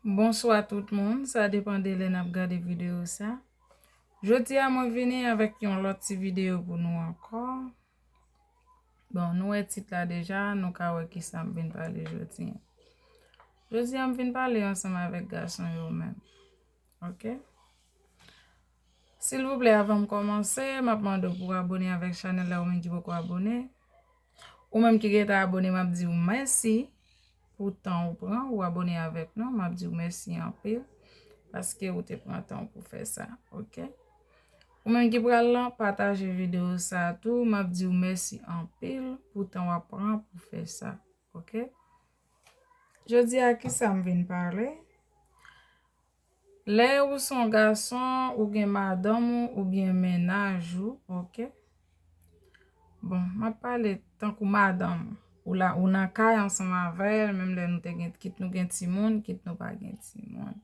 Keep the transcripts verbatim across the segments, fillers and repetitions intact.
Bonswa tout moun, sa depann de lè n ap gade videyo sa. Jodi a mwen vini avèk yon lòt ti videyo pou nou ankò. Bon, nou wè tit la deja, nou ka wè kisa m vin pale jodi a. Jodi a m vin pale ansanm avèk gason yo menm. Ok? Silvouplè, avan m kòmanse, m ap mande w pou w abone avèk chanèl la, ou menm ki poko abone. Ou menm ki gentan abone, m ap di w mèsi pou tan ou pran, ou abone avèk nou, m ap di w mèsi anpil, paske ou te pran tan w pou fè sa, ok? Ou menm ki pral lan, pataje videyo sa a tou, m ap di w mèsi anpil pou tan w ap pran pou fè sa, ok? Jodi a, kisa m vin pale? Lè ou se yon gason, ou gen madanm ou oubyen mennaj ou, ok? Bon, m ap pale tankou madanm ou la, ou nan kay ansanm avè l, menm lè nou te gen, kit nou gen timoun, kit nou pa gen timoun.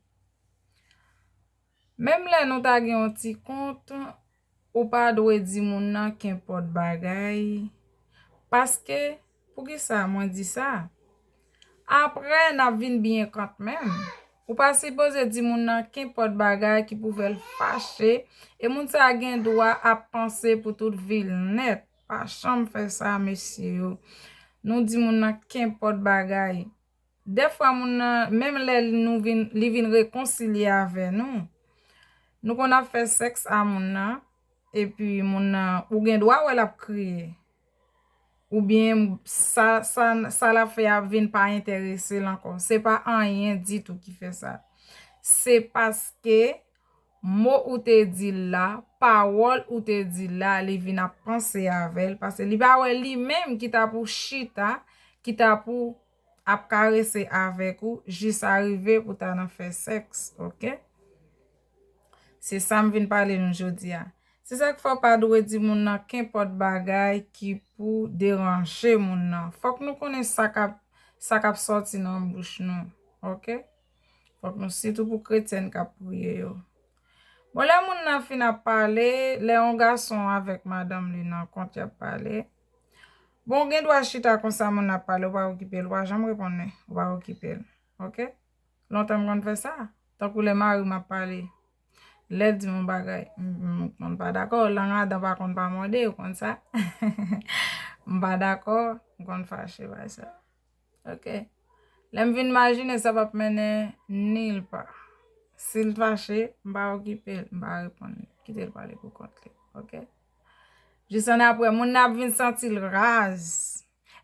Menm lè nou ta gen yon ti kont, ou pa dwe di moun nan kenpòt bagay. Paske, poukisa mwen di sa? Apre, n ap vin byen kantmenm. Ou pa sipoze di moun nan kenpòt bagay ki pou fè l fache, e moun sa a gen dwa ap panse pou tout vi l nèt. Pa janm fè sa, mesye yo. Nou di moun nan kenpòt bagay. Dèfwa moun nan, menm lè nou vin, li vin rekonsilye avè nou, nou konn ap fè sèks a moun nan, epi moun nan, ou gen dwa wè l ap kriye. Oubyen sa, sa, sa l ap fè a vin pa enterese l ankò. Se pa anyen ditou ki fè sa. Se paske mo ou te di l la, pawòl ou te di l la, li vin ap panse avè l, paske li pa wè li menm ki ta pou chita, ki ta pou ap karese avèk ou, jis arive pou ta nan fè sèks, ok? Se sa m vin pale nou jodi a. Se sa k fè w pa dwe di moun nan kenpòt bagay ki pou deranje moun nan. Fòk nou konnen sa k ap, sa k ap sòti nan bouch nou, ok? Fòk nou, sitou pou kretyèn k ap priye yo. Bon, lè moun nan fin ap pale, lè yon gason avèk madanm li nan kont y ap pale, bon, ou gen dwa chita konsa moun nan ap pale, ou pa okipe l, ou pa janm reponn li, ou pa okipe l, ok? Lontan m konn fè sa, tankou lè mari m ap pale, lè l di m yon bagay, m, m, m konn pa dakò, lang adan pa konn pa mòde, ou konn sa? M pa dakò, m konn fache, bay sa. Ok. Lè m vin majine, sa p ap mennen nil pa. Si l fache, m pa okipe l, m pa reponn li. Kite l pale pou kont li. Ok? Jis annapre, moun nan ap vin santi l raz.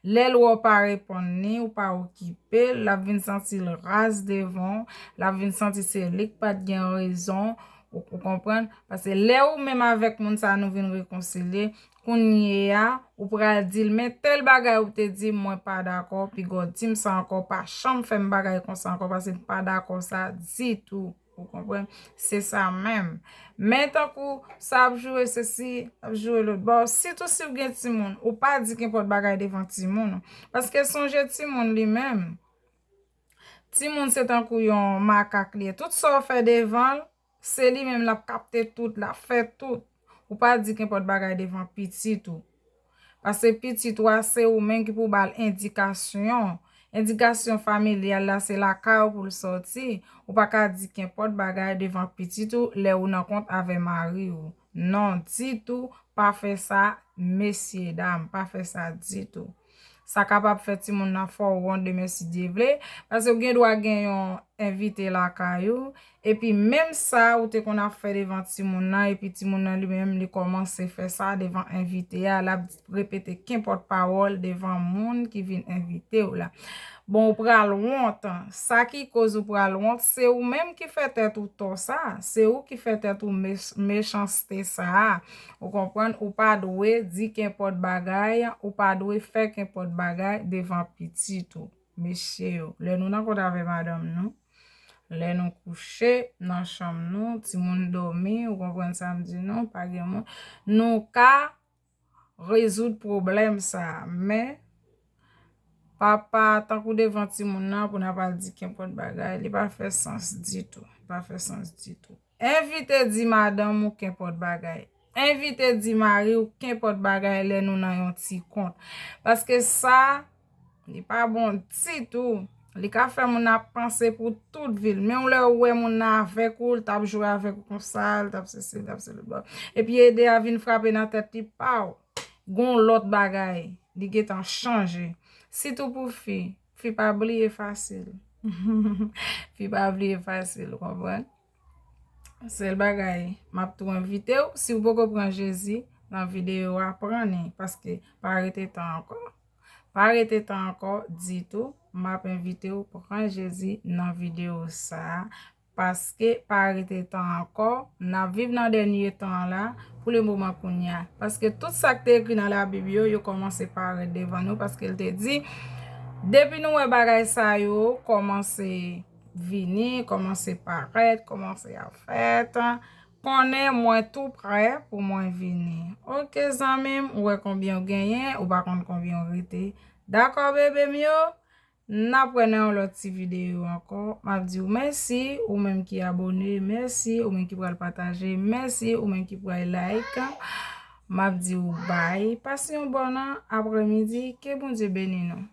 Lè l wè w pa reponn li, ou pa okipe l, l ap vin santi l raz devan w, l ap vin santi se li k pa t gen rezon, ou, ou konprann? Paske lè ou menm avèk moun sa a nou vin rekonsilye, kounye a, ou pral di l, men tèl bagay ou te di m, mwen pa dakò, piga w di m sa ankò, pa janm fè m bagay konsa ankò, paske m pa dakò sa ditou. Ou konprann? Se sa menm. Men tankou sa ap joure sesi, ap joure lòt bò. Sitou si w gen timoun, ou pa di kenpòt bagay devan timoun ou. Paske sonje timoun li menm. Timoun se tankou yon makak li ye. Tout sa w fè devan l, se li menm l ap kapte tout, l ap fè tout. Ou pa di kenpòt bagay devan pitit ou. Paske pitit ou a, se ou menm ki pou ba l endikasyon. Endikasyon familyal la, se lakay ou pou l sòti. Ou pa ka di kenpòt bagay devan pitit ou lè ou nan kont avè mari ou. Non, ditou, pa fè sa, mesyedam, pa fè sa ditou. Sa kapab fè timoun nan fè w wont demen si Dye vle, paske w gen dwa gen yon envite lakay ou, epi menm sa ou te konn ap fè devan timoun nan, epi timoun nan li menm li kòmanse fè sa devan envite a, l ap repete kenpòt pawòl devan moun ki vin envite w la. Bon, ou pral wont. Sa ki koz ou pral wont, se ou menm ki fè tèt ou tò sa, se ou ki fè tèt ou mech-, mechanste sa a. Ou konprann? Ou pa dwe di kenpòt bagay, ou pa dwe fè kenpòt bagay devan pitit ou. Mesye yo, lè nou nan kont avè madanm nou, lè nou kouche nan chanm nou, timoun dòmi, ou konprann sa m di nou, pa gen moun, nou ka rezoud pwoblèm sa a. Men, papa, tankou devan timoun nan, pou n ap al di kenpòt bagay, li pa fè sans ditou. Li pa fè sans ditou. Evite di madanm ou kenpòt bagay. Evite di mari w kenpòt bagay lè nou nan yon ti kont. Paske sa, li pa bon ditou. Li ka fè moun nan ap panse pou tout vi l. Men w lè w wè moun nan avèk ou, l t ap jwe avèk ou konsa, l t ap sesi, l t ap sesi. Epi ide a vin frape nan tèt li, paw. Gon lòt bagay. Li gentan chanje. Sitou pou fi. Fi pa bliye fasil. Fi pa bliye fasil, ou konprann? Sèl bagay, m ap tou envite w, si w poko pran Jezi nan videyo a, pran li, paske pa rete tan ankò. Pa rete tan ankò ditou, m ap envite w pran Jezi nan videyo sa a, paske pa rete tan ankò, n ap viv nan dènye tan an la, pou le moman kounye a. Paske tout sa k te ekri nan Labib yo, yo kòmanse parèt devan nou, paske l te di, depi nou wè bagay sa yo kòmanse vini, kòmanse parèt, kòmanse ap fèt, konnen mwen tou prè pou mwen vini. Oke, zanmi m, ou wè konbyen w genyen, ou pa konn konbyen w rete. Dakò, bebe m yo? N ap wè nan yon lòt ti videyo ankò. M ap di w mèsi, ou menm ki abone, mèsi, ou menm ki pral pataje, mèsi, ou menm ki pral like. M ap di w bay. Pase yon bòn aprèmidi, ke Bondye beni nou.